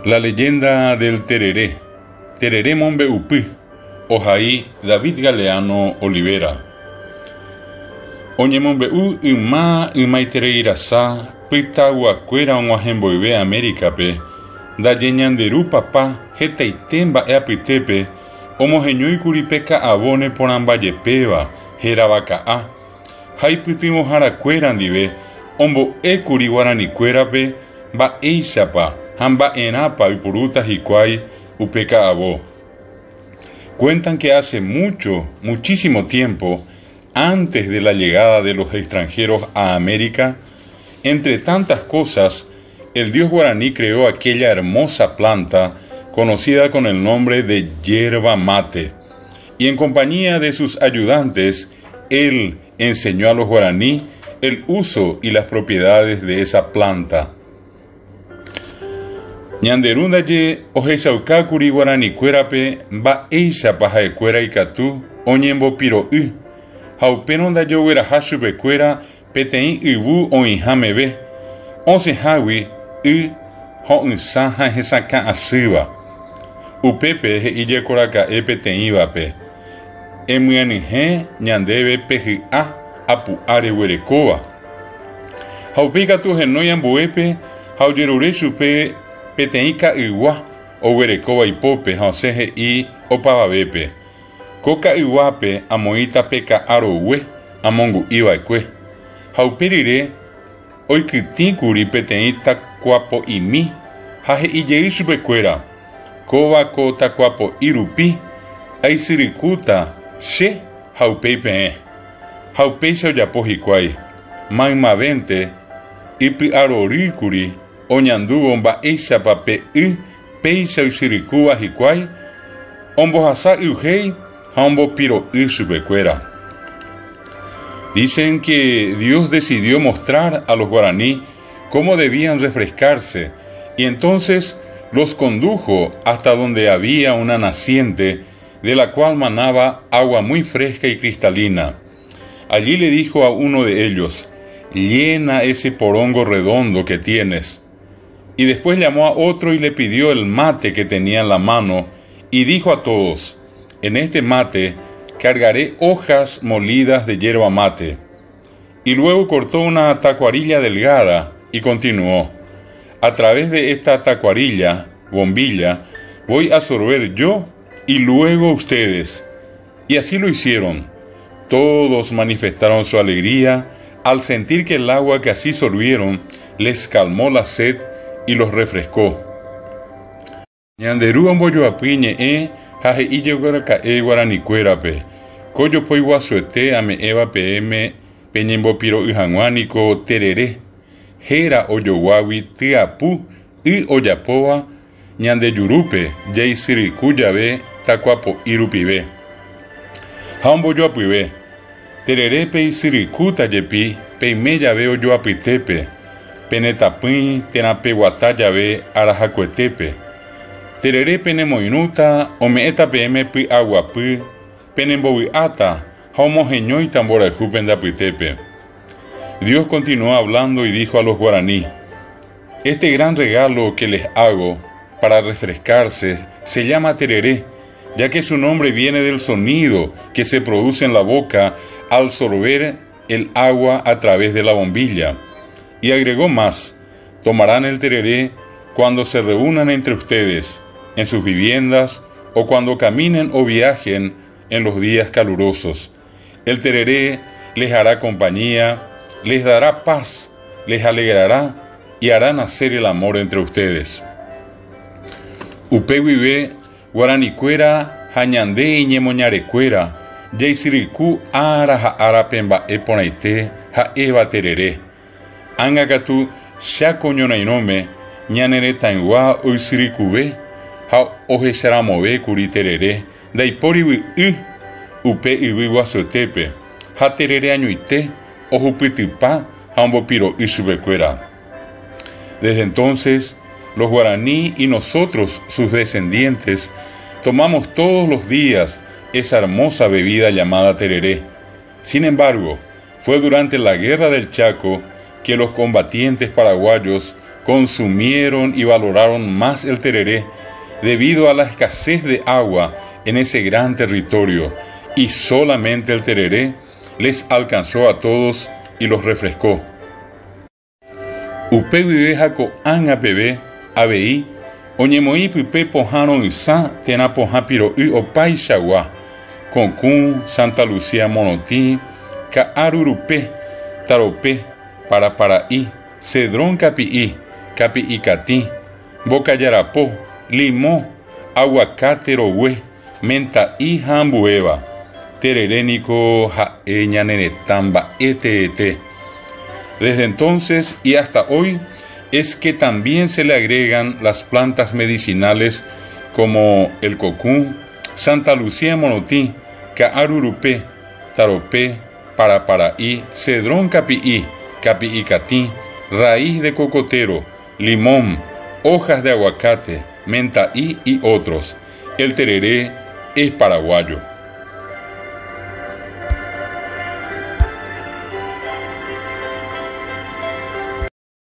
La leyenda del tereré, Terere mombe'upy, ohai David Galeano Olivera. Oñemombe'u yma ymaitereirasa pytaguakuéra og̃uahẽ mboyve América-pe, ndaje Ñande Ru Papa hetaite mba'e apytépe omoheñóikuri pe ka'avo neporãmbajepéva hérava ka'a, ha ipytyvõharakuéra ndive ombo'ékuri guaranikuérape mba'éichapa ha mba'erãpa oipurúta hikuái upe ka'avo. Cuentan que hace mucho, muchísimo tiempo, antes de la llegada de los extranjeros a América, entre tantas cosas, el dios guaraní creó aquella hermosa planta conocida con el nombre de yerba mate. Y en compañía de sus ayudantes, él enseñó a los guaraní el uso y las propiedades de esa planta. Ñande Ru ndaje ohechaukákuri guaranikuérape mba'éichapa ha'ekuéra ikatu oñembopiro'y, ha upérõ ndaje ogueraha chupekuéra peteĩ yvu oĩha meve, osẽhágui y ho'ysã ha hesakã asýva. Upépe he'i jekoraka'e peteĩvape, Emyenyhẽ ñandéve pe hy'a apu'a reguerekóva. Ha upéi katu ohenói ambuépe ha ojerure chupe peteĩ ka'ygua oguerekóva ipópe ha osẽ he'i opavavépe, Ko ka'yguápe amoĩta pe ka'a rogue amongu'i va'ekue. Ha upe rire oikytĩ kuri peteĩ takuapo'imi ha he'i jey chupekuéra, Kóva ko takuapo'i rupi aisyrykúta che ha upéi peẽ. Ha upéicha ojapo hikuái, maymavénte ipy'arorýkuri oñandúvo mba'éichapa pe y péicha oisyrykúva hikuái, ombohasa y'uhéi ha ombopiro'y chupekuéra. Dicen que Dios decidió mostrar a los guaraní cómo debían refrescarse y entonces los condujo hasta donde había una naciente de la cual manaba agua muy fresca y cristalina. Allí le dijo a uno de ellos, llena ese porongo redondo que tienes. Y después llamó a otro y le pidió el mate que tenía en la mano y dijo a todos, en este mate cargaré hojas molidas de yerba mate. Y luego cortó una tacuarilla delgada y continuó, a través de esta tacuarilla, bombilla, voy a sorber yo y luego ustedes. Y así lo hicieron. Todos manifestaron su alegría al sentir que el agua que así sorbieron les calmó la sed y los refrescó. Ñande Ru ombojoapy iñe'ẽ ha he'i jegueraka'e guaranikuérape, Ko jopói guasuete ame'ẽva peẽme peñembopiro'y hag̃ua niko terere, héra ojoguágui tyapu y ojapóva ñande jurúpe jaisyryku jave takuapo'i rupive. Ha ombojoapyve, Terere peisyrykúta jepi peime jave ojoapytépe, pene tapỹi térã peguata jave arahakuetépe. Terere penemoirũta ome'ẽta peẽme py'aguapy, penembovy'áta ha omoheñóita mborayhu pende apytépe. Dios continuó hablando y dijo a los guaraní, Este gran regalo que les hago para refrescarse se llama tereré, ya que su nombre viene del sonido que se produce en la boca al sorber el agua a través de la bombilla. Y agregó más, tomarán el tereré cuando se reúnan entre ustedes, en sus viviendas, o cuando caminen o viajen en los días calurosos. El tereré les hará compañía, les dará paz, les alegrará y hará nacer el amor entre ustedes. Upe guive guaranikuéra ha ñande iñemoñarekuéra jaisyryku ára ha árape mba'e porãite ha'éva terere. Ág̃a katu Cháko ñorairõme ñane retãygua oisyrykuve ha ohecharamovékuri terere ndaipórigui y upe yvy guasuetépe ha terere añoite ohupytypa ha ombopiro'y chupekuéra. Desde entonces, los guaraní y nosotros, sus descendientes, tomamos todos los días esa hermosa bebida llamada tereré. Sin embargo, fue durante la Guerra del Chaco que los combatientes paraguayos consumieron y valoraron más el tereré debido a la escasez de agua en ese gran territorio y solamente el tereré les alcanzó a todos y los refrescó. Upe guive ha ko'ág̃a peve avei oñemoĩ pype pohã ro'ysã térã pohã piro'y opaichagua, kokũ, Santa Lucía morotĩ, ka'a rurupe, tarope, parapara'i, cedrón kapi'i, kapi'i katĩ, mbokajarapo, limõ, aguacate rogue, menta'i ha ambuéva. Terere niko ha'e ñane retã mba'e teete. Desde entonces y hasta hoy es que también se le agregan las plantas medicinales como el kokũ, Santa Lucía morotĩ, ka'a rurupe, tarope, parapara'i, cedrón kapi'i, kapi'i katĩ, raíz de cocotero, limón, hojas de aguacate, menta'i y otros. El tereré es paraguayo.